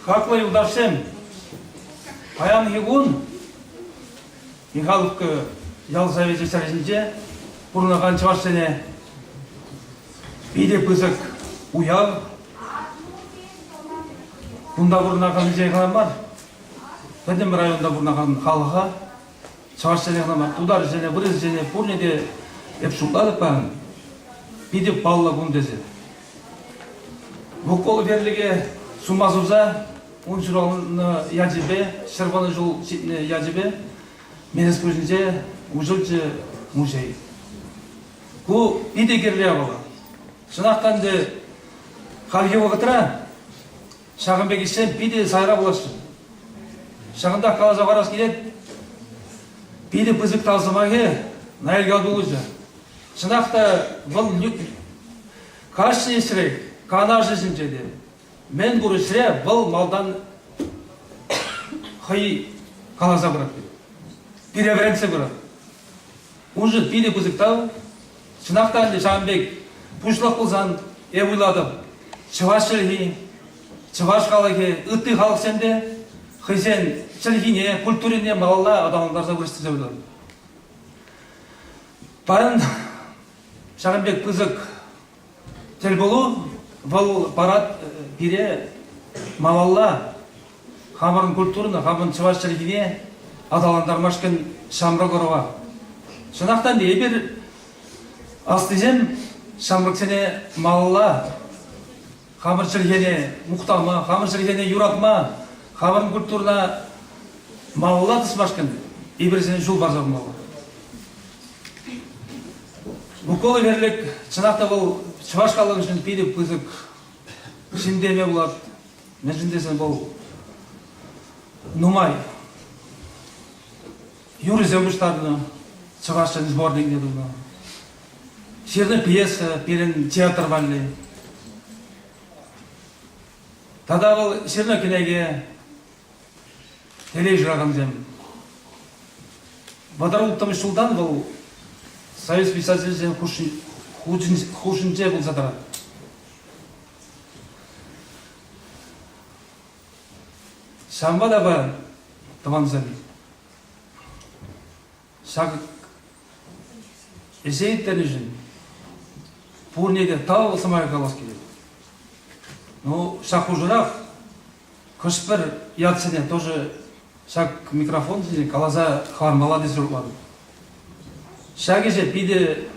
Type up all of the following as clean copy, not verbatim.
Хаклӑ юлташсем, паянхи кун Михайловка ял совечӗ ҫӗрӗнче пурӑнакан чӑвашсене питӗ пысӑк уяв. Кунта пурӑнакансене кӑна мар, пӗтӗм районта пурӑнакан халӑха, чӑвашсене кӑна мар, тутарсене, вырӑссене пурне те эп шутлатӑп паян питӗ паллӑ кун тесе. Вукол верлӗке сума суса ун ҫуралнӑ ячӗпе, 110 ҫул ҫитнӗ ячӗпе Менеспуҫӗнче уҫӑлчӗ музей. Ку питӗ кирлӗ япала. Чӑнах та ӗнтӗ хальхи вӑхӑтра ҫакӑн пек ӗҫсем питӗ сайра пулаҫҫӗ. Ҫакӑнтах каласа парас килет, питӗ пысӑк тав сӑмахӗ Наиль Габдулловича. Чӑнах та вӑл кашни ӗҫрех, Канаш ӗҫӗнче те, мӗн пур ӗҫре вӑл малтан хӑй каласа пырать. Пире вӗрентсе пырать. Уншӑн питӗ пысӑк тав. Чӑнах та ӗнтӗ ҫавӑн пек пуҫлӑх пулсан эп уйлатӑп, чӑваш чӗлхи, чӑваш халӑхӗ, ытти халӑхсем те хӑйсен чӗлхине, культурине малалла аталантарса пырӗҫ тесе уйлатӑп. Паян ҫакӑн пек пысӑк тӗлпулу вӑл парать пире малалла хамӑрӑн культурӑна, хамӑрӑн чӑваш чӗлхине аталантармашкӑн ҫамрӑк ӑрӑва. Чӑнах та эпир аслисем ҫамрӑксене малалла хамӑр чӗлхене мухтама, хамӑр чӗлхене юратма, хамӑрӑн культурӑна малалла тӑсмашкӑн эпир сене ҫул парса пымалла. Микола Верлик чӑнах та вӑл чӑваш халӑхӗшӗн питӗ пысӑк ҫын теме пулать. Мӗншӗн тесен вӑл нумай юрӑсем пуҫтарнӑ, чӑвашсен сборникне тунӑ. Ҫырнӑ пьеса пирӗн театр валли. Тата вӑл ҫырнӑ кӗнеке телей шыракансем. 36 ҫултан вӑл Союз писателӗсен хушшинче пулса тӑрать. Ҫавӑнпа та паян, тӑвансем, ҫак ӗҫе ирттернӗшӗн пурне те тав сӑмахӗ калас килет. Ну, ҫак хушӑрах хӑш-пӗр ятсене тоже ҫак микрофон ҫинчен каласа хӑвармалла тесе шутлатӑп. Ҫак ӗҫе питӗ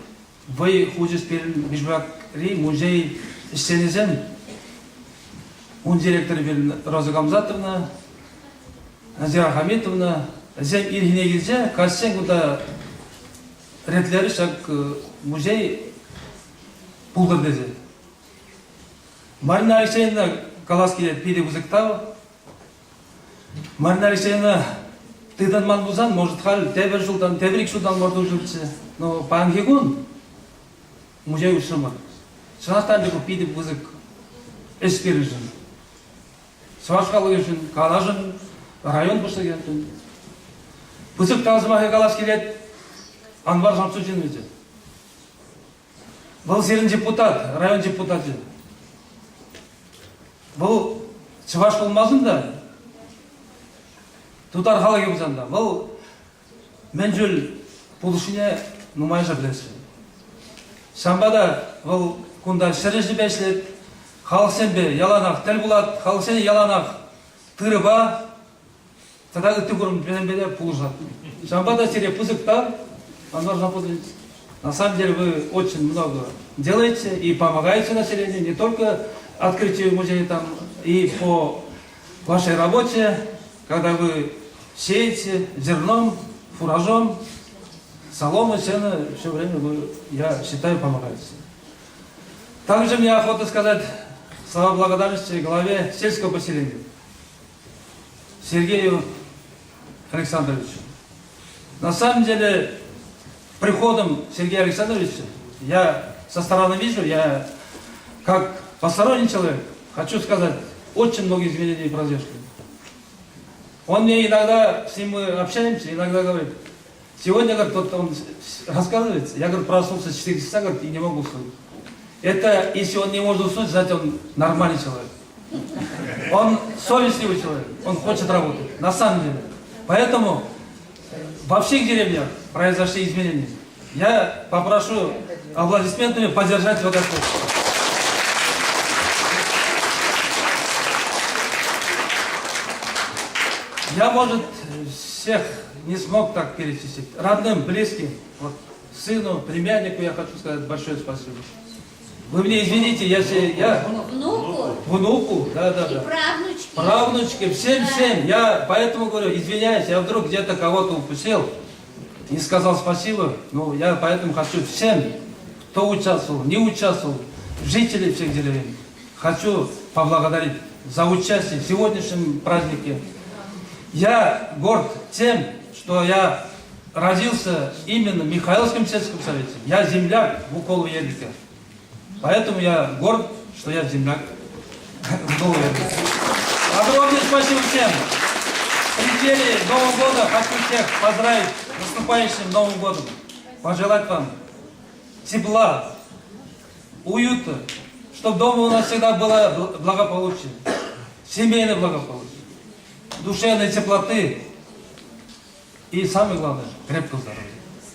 вӑй хучӗҫ пирӗн Пишпӳлекри музей ӗҫченӗсем. Ун директорӗ пирӗн Роза Гамзатовна, Назира Хамитовна. Вӗсем ирхине килсе каҫсен кунта ретлерӗҫ ҫак музей пултӑр тесе. Марина Алексеевна калас килет питӗ пысӑк тав. Марина Алексеевна тытӑнман пулсан, может, халь тепӗр ҫултан, тепӗр ик ҫултан может уҫӑлччӗ. Но паянхи кун музей уҫрӑмӑр. Чӑнах та ӗнтӗ ку питӗ пысӑк ӗҫ пирӗншӗн. Чӑваш халӑхӗшӗн, Канашӑн, район пуҫлӑхӗшӗн. Пысӑк тав сӑмахӗ калас килет Анвар Шамсутдиновича. Вӑл сирӗн депутат, район депутачӗ. Вӑл чӑваш пулмасан та, тутар халӑхӗ пулсан та, вӑл мӗн чуль пулӑшнине нумайӑшӗ пӗлесшӗн. Ҫавӑнпа та вӑл кунта ҫӗрӗшӗпе ӗҫлет, халӑхсемпе яланах тӗл пулать, халӑхсене яланах тырӑпа тата ытти курӑмсемпе те пулӑшать. Ҫавӑнпа та сире пысӑк тав, Анвар Жампутович. На самом деле вы очень много делаете и помогаете населению, не только открытию музея там, и по вашей работе, когда вы сеете зерном, фуражом, солому, сено, все время вы, я считаю, помогаете. Также мне охота сказать слова благодарности главе сельского поселения Сергею Александровичу. На самом деле, приходом Сергея Александровича я со стороны вижу, я как посторонний человек хочу сказать, очень много изменений произошли. Он мне иногда, с ним мы общаемся, иногда говорит, сегодня, говорит, вот он рассказывает, я, говорит, проснулся в 4 часа, говорит, и не могу уснуть. Это, если он не может уснуть, значит, он нормальный человек. Он совестливый человек, он хочет работать, на самом деле. Поэтому во всех деревнях произошли изменения. Я попрошу аплодисментами поддержать вот это. Я, может, всех не смог так перечислить. Родным, близким, вот, сыну, племяннику я хочу сказать большое спасибо. Вы мне извините, я, я Внуку внуку, да, да, и да. правнучке. Правнучке, всем, всем. Я поэтому говорю, извиняюсь, я вдруг где-то кого-то упустил, не сказал спасибо. Ну, я поэтому хочу всем, кто участвовал, не участвовал, жителей всех деревень, хочу поблагодарить за участие в сегодняшнем празднике. Я горд тем, что я родился именно в Михайловском сельском совете. Я земляк Вуколова Ерлика. Поэтому я горд, что я земляк Вуколова Ерлика. Огромное спасибо всем. В преддверии Нового года хочу всех поздравить с наступающим Новым годом. Пожелать вам тепла, уюта, чтобы дома у нас всегда было благополучие, семейное благополучие, душевной теплоты и, самое главное, крепкого здоровья.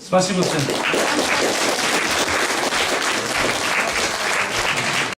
Спасибо всем.